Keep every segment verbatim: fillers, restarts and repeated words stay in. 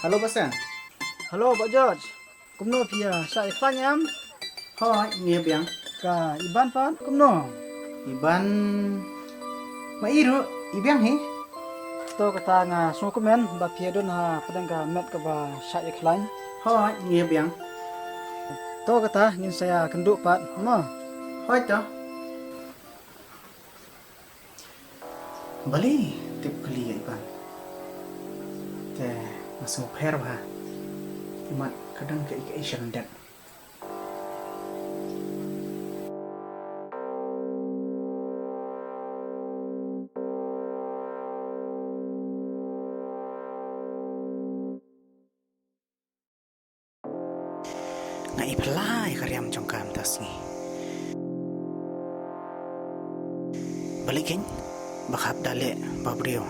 Hello, Bah Sen. Hello, Bah George. Kumno phi ïa shah ïa khlaiñ em? Hooid, ngi ïa biang. Ka Iban pat kumno? Iban ma i ruh, i biang hi. To kata nga sngewkmen ba phi ïa don ha pdeng ka met kaba shah ïa khlaiñ. Hooid, ngi ïa biang. To kata ngin sa ïa kynduh pat mo. Hooid to. Balei tip kali ïa Iban. Te nga sngewpher bha. Imat ka dang ka ika isha dep. Nga i phlai ka riam jong ka mynta sngi. Balei kein ba khap da leh ba briew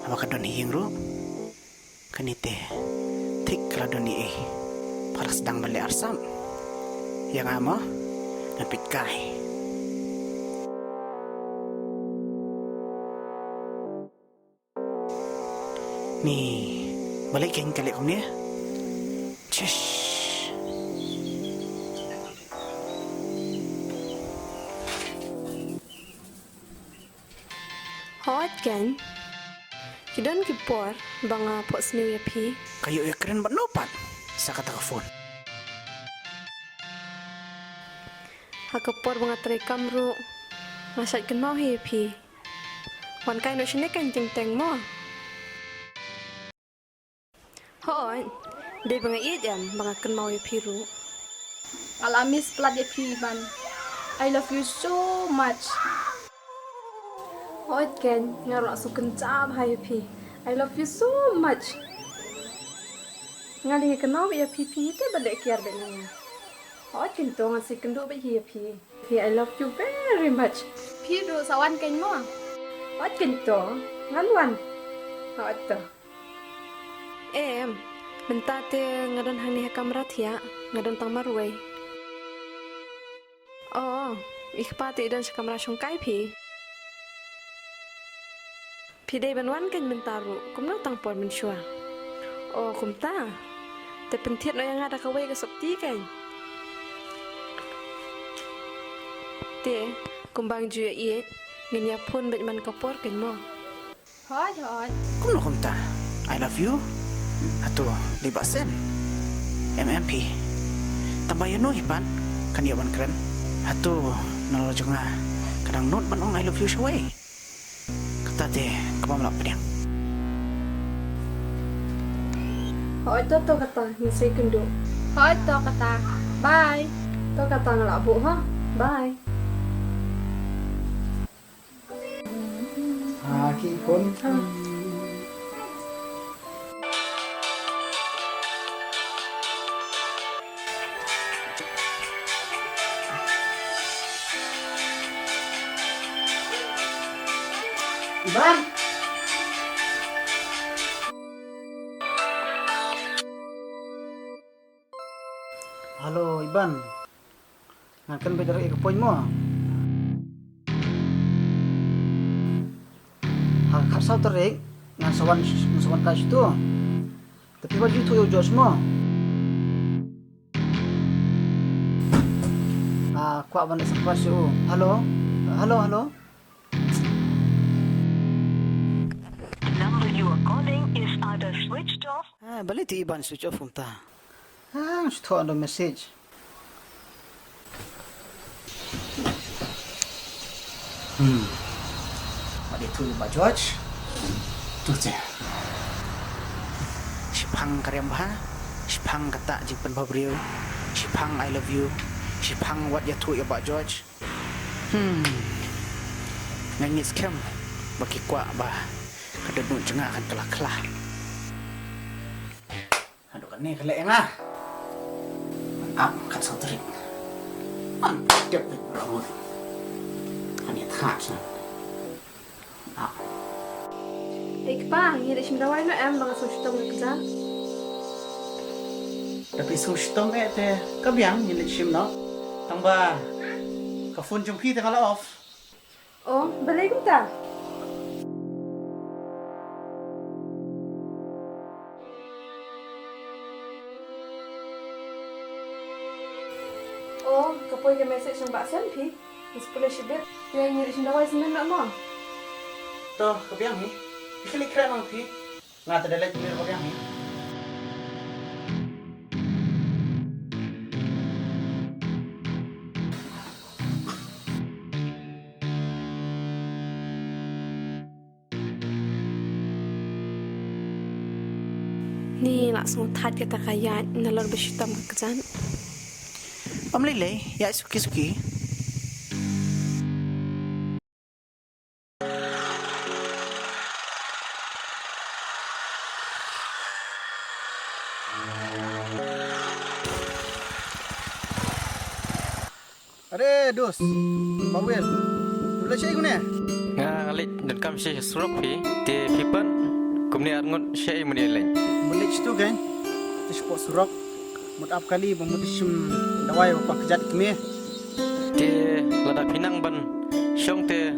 haba ka don hi ïing ruh. Kane te thik ka la don i ei. Pharas dang ban leh arsap ïa nga mo. Nga pit kai. Ni, balei kein ka leh kumne? Chish. Hooid kein. Ki don ki por ba nga phohsniew ïa phi. Ka ïoh ïa kren bad no pat sa kata ka phone. Ha ka por ba nga trei kam ruh nga shait kynmaw hi ïa phi. Wan kai noh shane ka jingteng mo. Hooid, dei ba nga ïeit em ba nga kynmaw ïa phi ruh. Nga la miss palat ïa phi Iban. I love you so much. Hooid kein, nga ruh nga sngewkynjah bha ïa phi. I love you so much. Nga dei nga kynmaw bha ïa phi, phi te ba leh kiar bad nga. Hooid kein to ngan sa ïakynduh bha ïa phi. Phi, I love you very much. Phi ruh sa wan kein mo. Hooid kein to, ngan wan. Hooid to. Em, mynta te nga don hangne ha kamra thiah, nga don tang marwei. Oh, i kpa te i don sha kamra shongkai phi. Phi dei ban wan kein mynta ruh, kumno tang por mynshuwa. Oh, kumta. Te pynthied noh ïa nga da kawei ka sopti kein. Te, kumba nga ju ïa ïeit, ngin ïa phone beit man ka por kein mo. Hooid, hooid. Kumno kumta? I love you. Hato dei ba shen? M M P. Tang ba ïa no hi pat kan ïa ban kren. Hato nalor jong nga ka dang nud ban ong I love you shawei. Kata te ka bym lah pdiang. Hooid to, to kata ngin sa ïakynduh. Hooid to kata. Bye. To kata nga lah buh ha. Bye. Ha ki khun. Iban. Hello Iban. Ngan kren beit da ka point mo. Ha ka khatsaw tarik ngan sa wan, ngan sa wan kai sha tu. Te phi wat ju ïathuh ïa u George mo. Ah, kwah ban leh surprise ïa u. Hello. Hello, hello. The number you are calling is either switched off. Ah, balei te Iban switch off kumta? Ah, shu thoh da message. Hmm. Wat ïathuh ïa Bah George. Tu te. Shiphang ka riam bha, shiphang kata jingpynbhabriew, shiphang I love you, shiphang wat ïathuh ïa Bah George. Hmm. Nga ngeit skhem ba ki kwah ba ka dohnud jong nga kan kylla kylla. Haduh kane ka leh ïa nga. Ngan ap kat saw tarik. Ngan dep beit ba la mut. Ngan ïa thad sha. Ngan ap. Ei kpa, ngi leit shim dawai noh em, ba nga sngewshitom ka kjat. Da phi sngewshitom eh te ka biang, ngi leit shim noh. Tang ba ka phone jong phi te nga la off. Oh, balei kumta? Oh, ka poi ka message jong Bah Sen phi. Ngi shu pule shibit. Te ngi ri shin dawai shen noh mo. To, ka biang hi. Phi khlem kren nang phi. Nga te da leit pule ka biang hi. Ni la sngewthuh kata ka ïaid nalor ba shitom ka kjat. Ym lei lei, ïaid suki suki. Are, dos. Bawel. Tu la shei kune? Nga leit donkam shei surok phi. Te phi pat kumne arngut shei mane leit. Mane tu kan. Te shpo surok. Mut ap kali ba mut shim dawai ba pakjat kme. Te lada phi nang ban shong te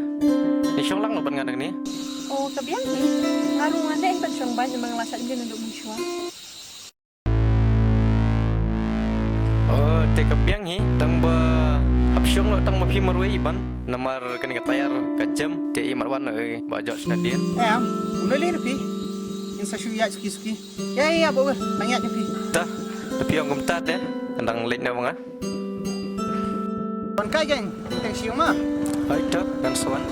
ni shong lang lo ban nga nang ni. Oh, ka biang ni. Nga ruh nga dei ban shong ban, nga la sat jin duk mun shwa. Oh, te ka biang hi, tang ba hap shong lo tang ba phi marwei iban. Namar kane ka tayar ka jem, te i mat wan, eh, ba jot sna dia. Em, um lei lei phi. In sa shu ïaid suki suki. Ïa, ïa, ïa, ba wer, nang ïaid phi. Ta, phi ong kumta te, nang leit na ba nga. Ban kai geng, teng shi ma. Hai ta, dan swan.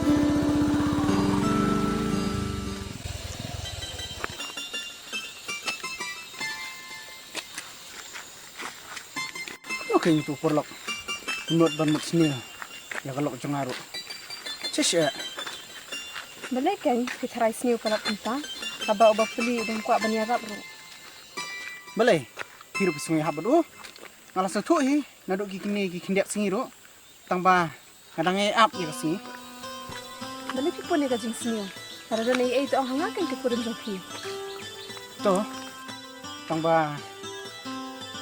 Lo kane tu paralok. Mut ban mut sniew ïa ka lok jong nga ruh. Shisha. Balei kan phi tharai sniew palat kumta? Haba u bapli u dang kwah ban ïarap ruh. Balei? Phi ruh phi sngew ïahap bad u. Nga la sngewthuh hi naduh ki kmie ki khyndiat sngi ruh. Tang ba nga dang ïai ap ïa ka sngi. Balei phi pun ïa ka jingsniew? Lada don ei ei to ong ha nga kan, ka kurim jong phi. To, tang ba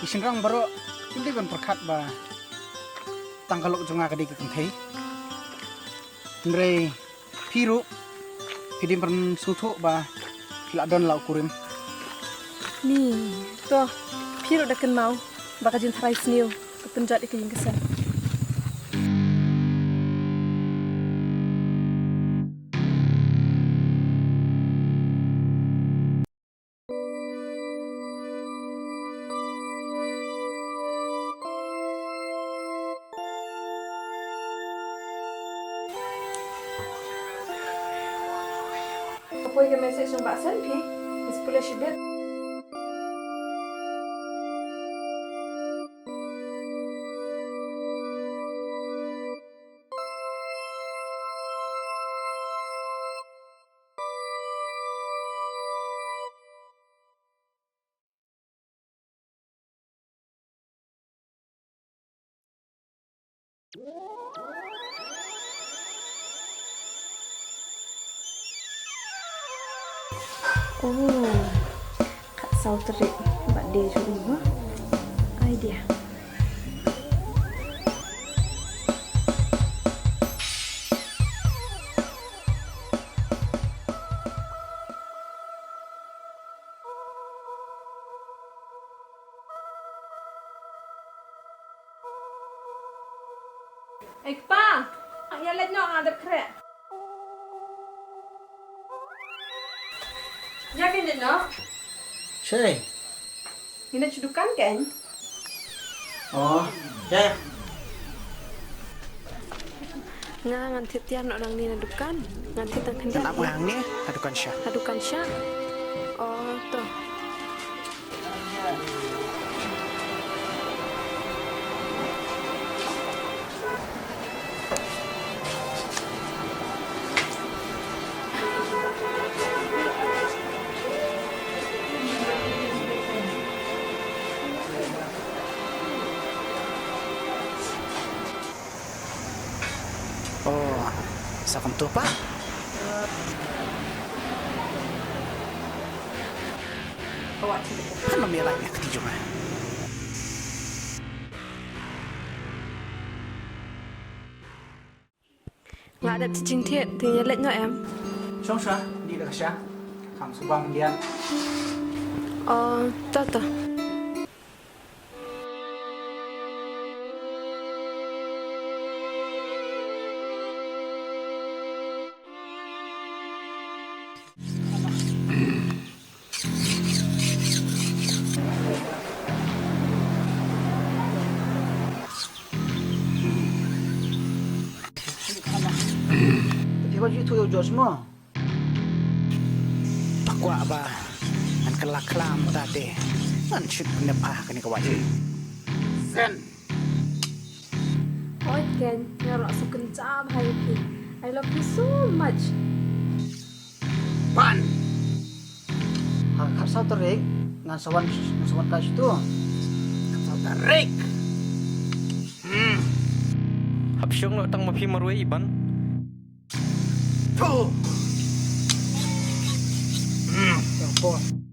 ki shynrang baroh kim dei ban pyrkhat ba tang ka lok jong nga ka dei ka kynthei. Hynrei phi ruh phi dei ban sngewthuh ba phi la don la u kurim. Ni, to, phi ruh da kynmaw ba ka jingtharai sniew ka pynjot ïa ka ïing ka sem. Ka poi ka message jong Bah Sen phi. Ngi shu pule shibit. Oh, khatsaw tarik, birthday jong u. Idea. Ei kpa, ïa leit noh, nga dep khreh. Ïa kin leit noh. Shei. Ngin leit sha dukan kein. Oh, ïa, ïa. Nga ngan thied tiar noh nangne na dukan. Ngan thied tang khyndiat. Ngan ap nga hangne ha dukan sha. Ha dukan sha. Oh, to. Oh, sa kumto pat. Hano me lait ïa kti jong nga. Nga dep jingthied, te ïa leit noh em. Shong sha, dih da ka sha. Kham suba myndiat. Oh, to to. Wat ju ïathuh ïa u George mo. Ba kwah ba ngan kylla khlam ta te ngan shut pyndep ha kane ka wait. Sen. Oi Ken, nga ruh sa kynjah bha ïa phi. I love you so much. Pan. Ha ka khatsaw tarik ngan sa wan, ngan sa wan kai sha tu. Khatsaw tarik. Hmm. Hap shong noh tang ma phi marwei Iban. Phew. Hmm. Yang po.